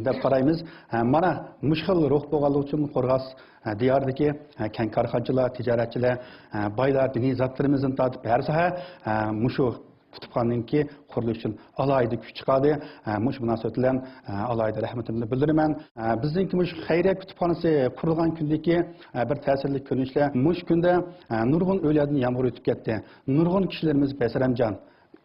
دەپ قارايمىز. ئە، مانا مۇشۇ خىل روھ بولغانلىقى ئۈچۈن قورغاس، ئە، دىيارىدىكى، ئە، كەڭ كارخانىچىلار، تىجارەتچىلەر، ئە، بايلار، دىنىي زاتلىرىمىزدىن تارتىپ ھەر ساھە، ئە، مۇشۇ كۇتۇپخانىنىڭكى قۇرۇلۇشى ئۈچۈن ئالاھىدە كۈچ چىقاردى. ئە، مۇشۇ مۇناسىۋەت بىلەن، ئە، ئالاھىدە رەھمىتىمنى بىلدۈرىمەن. ئە، بىزنىڭكى مۇشۇ خەيرىيە كۇتۇپخانىسى قۇرۇلغان كۈندىكى، ئە، بىر تەسىرلىك كۆرۈنۈشلەر. مۇشۇ كۈندە، ئە، نۇرغۇن ئۆيلەردىن يامغۇر ئۆتۈپ كەتتى. نۇرغۇن كىشىلىرىمىز بەسرەمجان.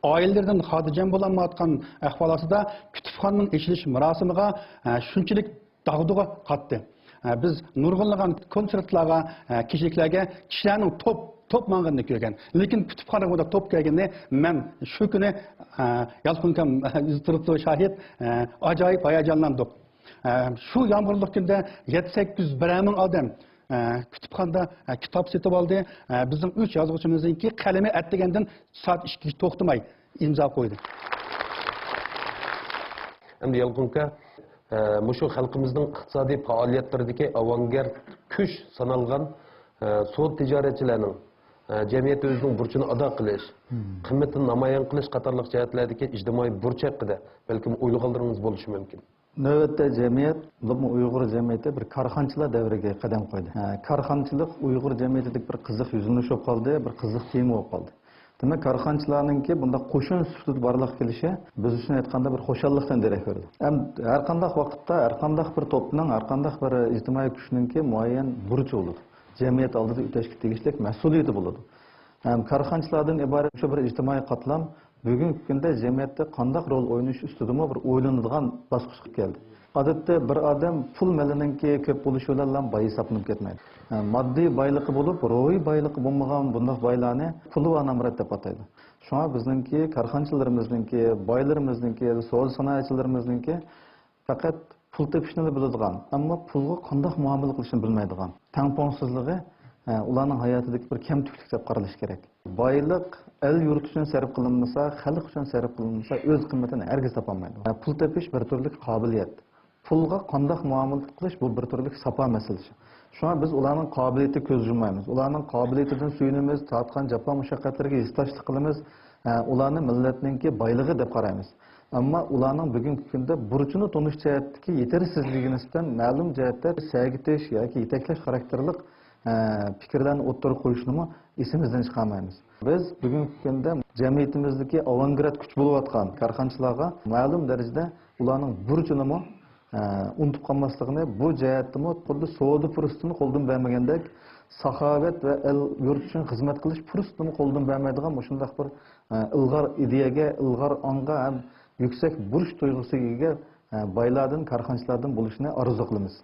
ئائىلىلىرىدىن خاتىرجەم بولالمايۋاتقان ئەھۋال ئاستىدا كۇتۇپخانىنىڭ ئېچىلىش مۇراسىمىغا، ئە، شۇنچىلىك داغدۇغا قاتتى. ئە، بىز نۇرغۇنلىغان كونسېرتلارغا، ئە، كېچىلىكلەرگە كىشىلەرنىڭ توپ، توپ ماڭغىنىنى كۆرگەن. لېكىن كۇتۇپخانىغا بۇنداق توپ كەلگىنىنى مەن شۇ كۈنى، ئە، يالقۇن ئاكام ئۆزى تۇرۇپلا شاھىت، ئە، ئاجايىپ ھاياجانلاندۇق. ئە، شۇ يامغۇرلۇق كۈندە يەتتە سەككىز يۈز بىرەر مىڭ ئادەم، ئە، كۇتۇپخانىدا، ئە، كىتاب سېتىپ ئالدى. ئە، بىزنىڭ ئۈچ يازغۇچىمىزنىڭكى قەلىمى ئەتىگەندىن سائەت ئىككىگىچە توختىماي ئىمزا قويدى. ئەمدى يالقۇن ئاكا، ئە، مۇشۇ خەلقىمىزنىڭ ئىقتىسادىي پائالىيەتلىرىدىكى ئاۋانگارت كۈچ سانالغان، ئە، سودا تىجارەتچىلەرنىڭ، ئە، جەمئىيەتتە ئۆزىنىڭ بۇرچىنى ئادا قىلىش، قىممىتىنى نامايان قىلىش قاتارلىق جەھەتلەردىكى ئىجتىمائىي بۇرچ ھەققىدە بەلكىم ئويلىغانلىرىڭىز بولۇشى مۇمكىن. نۆۋەتتە جەمئىيەت، بولۇپمۇ ئۇيغۇر جەمئىيىتى بىر كارخانىچىلار دەۋرىگە قەدەم قويدى. ھە، كارخانىچىلىق ئۇيغۇر جەمئىيىتىدىكى بىر قىزىق يۈزلىنىش بولۇپ قالدى، بىر قىزىق تېما بولۇپ قالدى. دېمەك، كارخانىچىلارنىڭكى بۇنداق قوشۇن سۈپىتىدە بارلىققا كېلىشى بىز ئۈچۈن ئېيتقاندا بىر خۇشاللىقتىن دېرەك بېرىدۇ. ھەم ھەر قانداق ۋاقىتتا، ھەر قانداق بىر توپنىڭ، ھەر قانداق بىر ئىجتىمائىي كۈچنىڭكى مۇئەييەن بۇرچى بولىدۇ. جەمئىيەت ئالدىدا ئۆتەشكە تېگىشلىك مەسئۇلىيىتى بولىدۇ. ھەم كارخانىچىلاردىن ئىبارەت شۇ بىر ئىجتىمائىي قاتلام بۈگۈنكى كۈندە جەمئىيەتتە قانداق رول ئوينىشى ئۈستىدىمۇ بىر ئويلىنىدىغان باسقۇچقا كەلدى. ئادەتتە بىر ئادەم پۇل مېلىنىڭكى كۆپ بولۇشى بىلەنلا باي ھېسابلىنىپ كەتمەيدۇ. ماددىي بايلىقى بولۇپ، روھىي بايلىقى بولمىغان بۇنداق بايلارنى پۇلى بار نامرات دەپ ئاتايدۇ. شۇڭا بىزنىڭكى كارخانىچىلىرىمىزنىڭكى، بايلىرىمىزنىڭكى، سودا سانائەتچىلىرىمىزنىڭكى پەقەت پۇل تېپىشنىلا بىلىدىغان، ئەمما پۇلغا قانداق مۇئامىلە قىلىشنى بىلمەيدىغان، تەڭپۇڭسىزلىقى، ئە، ئۇلارنىڭ ھاياتىدىكى بىر كەمتۈكلۈك دەپ قارىلىشى كېرەك. بايلىق ئەل-يۇرت ئۈچۈن سەرپ قىلىنمىسا، خەلق ئۈچۈن سەرپ قىلىنمىسا، ئۆز قىممىتىنى ھەرگىز تاپالمايدۇ. ئە، پۇل تېپىش بىر تۈرلۈك قابىلىيەت. پۇلغا قانداق مۇئامىلە قىلىش، بۇ بىر تۈرلۈك ساپا مەسىلىسى. شۇڭا بىز ئۇلارنىڭ قابىلىيىتىگە كۆز يۇممايمىز. ئۇلارنىڭ قابىلىيىتىدىن سۆيۈنىمىز، تارتقان جاپا مۇشەققەتلىرىگە ھېسداشلىق قىلىمىز. ئە، ئۇلارنى مىللەتنىڭكى بايلىقى دەپ قارايمىز. ئەمما ئۇلارنىڭ بۈگۈنكى كۈندە بۇرچىنى تونۇش جەھەتتىكى يېتەرسىزلىكىگە نىسبەتەن مەلۇم جەھەتتە سەگىتىش ياكى يېتەكلەش خاراكتېرلىق، ئە، پىكىرلەرنى ئوتتۇرىغا قويۇشنىمۇ ئېسىمىزدىن چىقارمايمىز. بىز بۈگۈنكى كۈندە جەمئىيىتىمىزدىكى ئاۋانگارت كۈچ بولۇۋاتقان كارخانىچىلارغا مەلۇم دەرىجىدە ئۇلارنىڭ بۇرچىنىمۇ ئە، ئۇنتۇپ قالماسلىقىنى، بۇ جەھەتتىمۇ خۇددى سودا پۇرسىتىنى قولدىن بەرمىگەندەك، ساخاۋەت ۋە ئەل-يۇرت ئۈچۈن خىزمەت قىلىش پۇرسىتىنىمۇ قولدىن بەرمەيدىغان مۇشۇنداق بىر، ئە، ئىلغار ئىدىيەگە، ئىلغار ئاڭغا ھەم يۈكسەك بۇرچ تۇيغۇسىغا ئىگە، ئە، بايلاردىن، كارخانىچىلاردىن بولۇشىنى ئارزۇ قىلىمىز.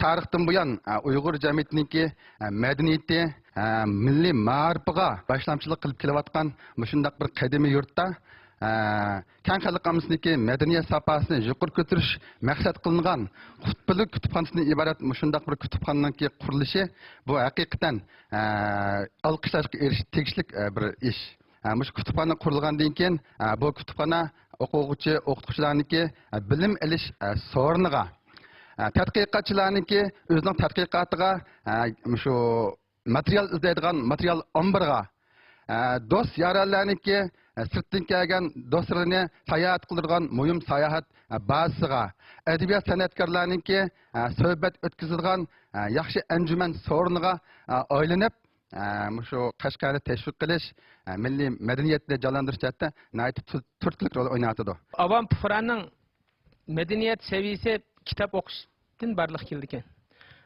تارىختىن بۇيان، ئە، ئۇيغۇر جەمئىيىتىنىڭكى، ئە، مەدەنىيىتى، ئە، مىللىي مائارىپىغا باشلامچىلىق قىلىپ كېلىۋاتقان مۇشۇنداق بىر قەدىمىي يۇرتتا، ئە، كەڭ خەلق ئاممىسىنىڭكى مەدەنىيەت ساپاسىنى يۇقىرى كۆتۈرۈش مەقسەت قىلىنغان قۇتبىلىك كۇتۇپخانىسىدىن ئىبارەت مۇشۇنداق بىر كۇتۇپخانىنىڭكى قۇرۇلۇشى، بۇ ھەقىقەتەن، ئە، ئالقىشلاشقا ئېرىش-، تېگىشلىك، ئە، بىر ئىش. ئە، مۇشۇ كۇتۇپخانا قۇرۇلغاندىن كېيىن، ئە، بۇ كۇتۇپخانا ئوقۇغۇچى، ئوقۇتقۇچىلارنىڭكى، ئە، بىلىم ئېلىش، ئە، سورۇنىغا، ئە، تەتقىقاتچىلارنىڭكى ئۆزىنىڭ تەتقىقاتىغا، ئە، مۇشۇ ماتېرىيال ئىزدەيدىغان ماتېرىيال ئامبىرىغا، ئە، دوست يارەنلەرنىڭكى، ئە، سىرتتىن كەلگەن دوستلىرىنى ساياھەت قىلدۇرىدىغان مۇھىم ساياھەت، ئە، بازىسىغا، ئەدەبىيات سەنئەتكارلارنىڭكى، ئە، سۆھبەت ئۆتكۈزىدىغان، ئە، ياخشى ئەنجۈمەن سورۇنىغا، ئە، ئايلىنىپ، ئە، مۇشۇ قەشقەرنى تەشۋىق قىلىش، ئە، مىللىي مەدەنىيەتنى جانلاندۇرۇش جەھەتتە ناھايىتى تۈ-، تۈرتكىلىك رول ئويناۋاتىدۇ. ئاۋام پۇقرانىڭ مەدەنىيەت سەۋىيىسى كىتاب ئوقۇشتىن بارلىققا كېلىدىكەن.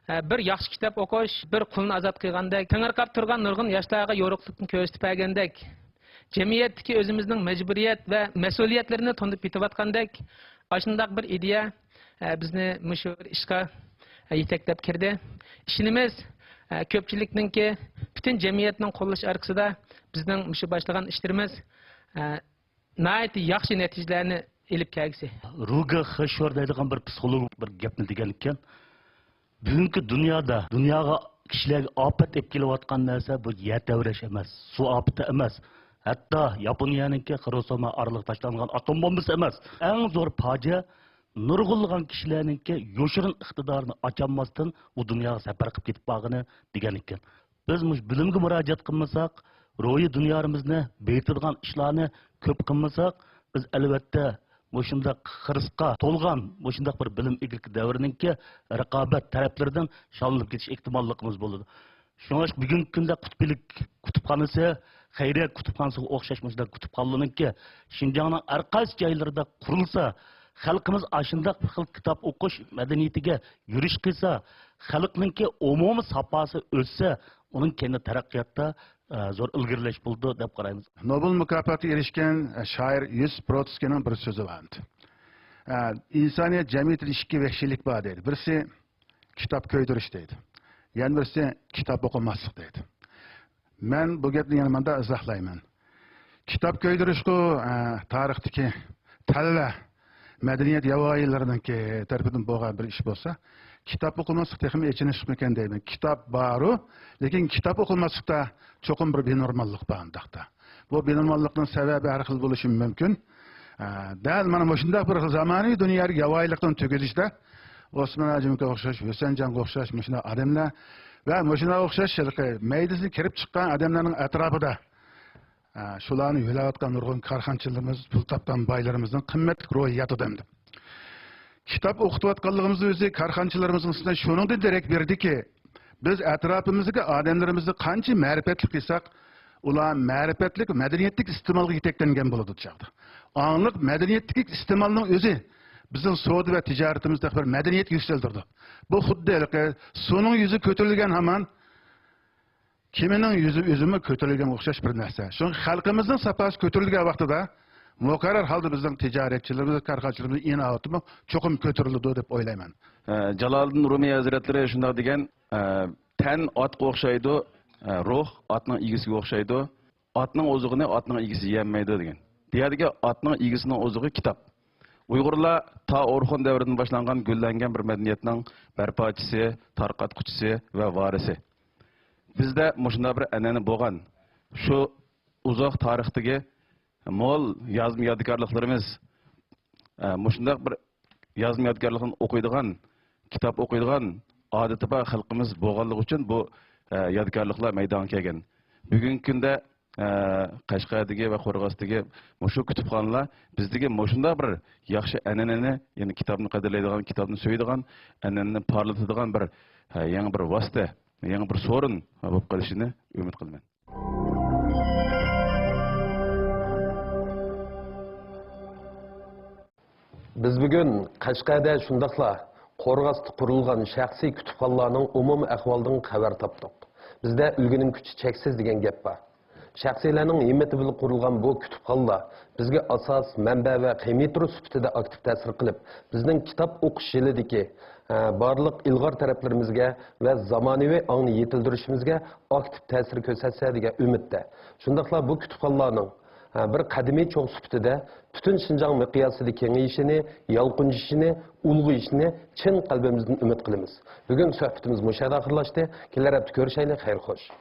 ئە، بىر ياخشى كىتاب ئوقۇش، بىر قۇلنى ئازاد قىلغاندەك، تېڭىرقاپ تۇرغان نۇرغۇن ياشلارغا يورۇقلۇقنى كۆرسىتىپ بەرگەندەك، جەمئىيەتتىكى ئۆزىمىزنىڭ مەجبۇرىيەت ۋە مەسئۇلىيەتلىرىنى تونۇپ يېتىۋاتقاندەك، ئاشۇنداق بىر ئىدىيە، ئە، بىزنى مۇشۇ بىر ئىشقا، ئە، يېتەكلەپ كىردى. ئىشىنىمىز، ئە، كۆپچىلىكنىڭكى، پۈتۈن جەمئىيەتنىڭ قوللىشى ئارقىسىدا بىزنىڭ مۇشۇ باشلىغان ئىشلىرىمىز، ئە، ناھايىتى ياخشى نەتىجىلەرنى ئېلىپ كەلگۈسى. روگېر خېشور دەيدىغان بىر پسىخولوگ بىر گەپنى دېگەنىكەن. بۈگۈنكى دۇنيادا، دۇنياغا، كىشىلەرگە ئاپەت ئېلىپ كېلىۋاتقان نەرسە بۇ يەر تەۋرەش ئەمەس، سۇ ئاپىتى ئەمەس. ھەتتا ياپونىيەنىڭكى خىروشىما ئارىلىغا تاشلانغان ئاتوم بومبىسى ئەمەس. ئەڭ زور پاجىئە نۇرغۇنلىغان كىشىلەرنىڭكى يوشۇرۇن ئىقتىدارىنى ئاچالماستىن ئۇ دۇنياغا سەپەر قىلىپ كېتىپ قالغىنى دېگەن ئىكەن. بىز مۇشۇ بىلىمگە مۇراجىئەت قىلمىساق، روھىي دۇنيامىزنى بېيىتىدىغان ئىشلارنى كۆپ قىلمىساق، بىز ئەلۋەتتە مۇشۇنداق خىرىسقا تولغان، مۇشۇنداق بىر بىلىم ئىگىلىك دەۋرىنىڭكى رىقابەت تەرەپلىرىدىن شاللىنىپ كېتىش ئېھتىماللىقىمىز بولىدۇ. شۇڭا بۈگۈنكى كۈندە قۇتبىلىك كۇتۇپخانىسى، خەيرىيە كۇتۇپخانىسىغا ئوخشاش مۇشۇنداق كۇتۇپخانىلارنىڭكى شىنجاڭنىڭ ھەر قايسى جايلىرىدا قۇرۇلسا، خەلقىمىز ئاشۇنداق بىر خىل كىتاب ئوقۇش مەدەنىيىتىگە يۈرۈش قىلسا، خەلقنىڭكى ئومۇمىي ساپاسى ئۆسسە، ئۇنىڭ كەينىدە تەرەققىياتتا، ئە، زور ئىلگىرىلەش بولىدۇ دەپ قارايمىز. نوبېل مۇكاپاتىغا ئېرىشكەن، ئە، شائىر يۇسۇپ بروتسكىينىڭ بىر سۆزى بار ئىدى. ئە، ئىنسانىيەت جەمئىيىتىدە ئىككى ۋەھشىيلىك بار دەيدۇ. بىرسى كىتاب كۆيدۈرۈش دەيدۇ. يەنە بىرسى كىتاب ئوقۇماسلىق دەيدۇ. مەن بۇ گەپنى يەنە مۇنداق ئىزاھلايمەن. كىتاب كۆيدۈرۈشقۇ، ئە، تارىختىكى تەلۋە مەدەنىيەت ياۋايىلىرىنىڭكى تەرىپىدىن بولغان بىر ئىش بولسا، كىتاب ئوقۇماسلىق تېخىمۇ ئېچىنىشلىقمىكەن دەيمەن. كىتاب بارۇ، لېكىن كىتاب ئوقۇماسلىقتا چوقۇم بىر بىنورماللىق بار ئۇنداقتا. بۇ بىنورماللىقنىڭ سەۋەبى ھەر خىل بولۇشى مۇمكىن. ئە، دەل مانا مۇشۇنداق بىر زامانىۋى دۇنيادىكى ياۋايىلىقنى تۈگىتىشتە ئوسمان ھاجىمغا ئوخشاش، ھۈسەنجانغا ئوخشاش مۇشۇنداق ئادەملەر ۋە مۇشۇنداق ئوخشاش ھېلىقى مەيدىسىدىن كىرىپ چىققان ئادەملەرنىڭ ئەتراپىدا، ئە، شۇلارنى يۆلەۋاتقان نۇرغۇن كارخانىچىلىرىمىز، پۇل تاپقان بايلىرىمىزنىڭ قىممەتلىك روھى ياتىدۇ ئەمدى. كىتاب ئوقۇتۇۋاتقانلىقىمىزنىڭ ئۆزى كارخانىچىلىرىمىزنىڭ ئۈستىدە شۇنىڭدىن دېرەك بېرىدۇكى، بىز ئەتراپىمىزدىكى ئادەملىرىمىزنى قانچە مەرىپەتلىك قىلساق، ئۇلار مەرىپەتلىك، مەدەنىيەتلىك ئىستېمالغا يېتەكلەنگەن بولىدۇ چاغدا. ئاڭلىق مەدەنىيەتلىك ئىستېمالنىڭ ئۆزى بىزنىڭ سودا ۋە تىجارىتىمىزدە بىر مەدەنىيەتكە يۈكسەلدۈرىدۇ. بۇ خۇددى ھېلىقى سۇنىڭ يۈزى كۆتۈرۈلگەن ھامان كېمىنىڭ يۈزى ئۆزىمۇ كۆتۈرۈلگەن ئوخشاش بىر نەرسە. شۇڭا خەلقىمىزنىڭ ساپاسى كۆتۈرۈلگەن ۋاقتىدا مۇقەررەر ھالدا بىزنىڭ تىجارەتچىلىرىمىز، كارخانىچىلىرىمىز ئىناۋىتىمۇ چوقۇم كۆتۈرۈلىدۇ دەپ ئويلايمەن. ئە، جالالىدىن رۇمىي ھەزرەتلىرى شۇنداق دېگەن، ئە، تەن ئاتقا ئوخشايدۇ، ئە، روھ ئاتنىڭ ئىگىسىگە ئوخشايدۇ. ئاتنىڭ ئوزۇقىنى ئاتنىڭ ئىگىسى يېيەلمەيدۇ دېگەن. بۇ يەردىكى ئاتنىڭ ئىگىسىنىڭ ئوزۇقى كىتاب. ئۇيغۇرلار تا ئورخۇن دەۋرىدىن باشلانغان گۈللەنگەن بىر مەدەنىيەتنىڭ بەرپاچىسى، تارقاتقۇچىسى ۋە ۋارىسى. بىزدە مۇشۇنداق بىر ئەنئەنە بولغان. شۇ ئۇزاق تارىختىكى مول يازما يادىكارلىقلىرىمىز، ئە، مۇشۇنداق بىر يازما يادىكارلىقنى ئوقۇيدىغان، كىتاب ئوقۇيدىغان ئادىتى بار خەلقىمىز بولغانلىقى ئۈچۈن بۇ، ئە، يادىكارلىقلار مەيدانغا كەلگەن. بۈگۈنكى كۈندە، ئە، قەشقەردىكى ۋە قورغاستىكى مۇشۇ كۇتۇپخانىلار بىزدىكى مۇشۇنداق بىر ياخشى ئەنئەنىنى، يەنى كىتابنى قەدىرلەيدىغان، كىتابنى سۆيىدىغان ئەنئەنىنى پارلىتىدىغان بىر، ئە، يېڭى بىر ۋاسىتە، يېڭى بىر سورۇن بولۇپ قېلىشىنى ئۈمىد قىلىمەن. بىز بۈگۈن قەشقەردە شۇنداقلا قورغاستا قۇرۇلغان شەخسىي كۇتۇپخانىلارنىڭ ئومۇمىي ئەھۋالىدىن خەۋەر تاپتۇق. بىزدە ئۈلگىنىڭ كۈچى چەكسىز دېگەن گەپ بار. شەخسىيلەرنىڭ ھىممىتى بىلەن قۇرۇلغان بۇ كۇتۇپخانىلار بىزگە ئاساس، مەنبە ۋە خېمىيىترو سۈپىتىدە ئاكتىپ تەسىر قىلىپ، بىزنىڭ كىتاب ئوقۇش يىلىدىكى، ئە، بارلىق ئىلغار تەرەپلىرىمىزگە ۋە زامانىۋى ئاڭنى يېتىلدۈرۈشىمىزگە ئاكتىپ تەسىر كۆرسەتسە دېگەن ئۈمىدتە. شۇنداقلا بۇ كۇتۇپخانىلارنىڭ، ئە، بىر قەدىمىي چوڭ سۈپىتىدە پۈتۈن شىنجاڭ مىقياسىدا كېڭىيىشىنى، يالقۇنجىشىنى، ئۇلغىيىشىنى چىن قەلبىمىزدىن ئۈمىد قىلىمىز. بۈگۈنكى سۆھبىتىمىز مۇشۇ يەردە ئاخىرلاشتى. كېلەر ھەپتە كۆرۈشەيلى. خەير خوش.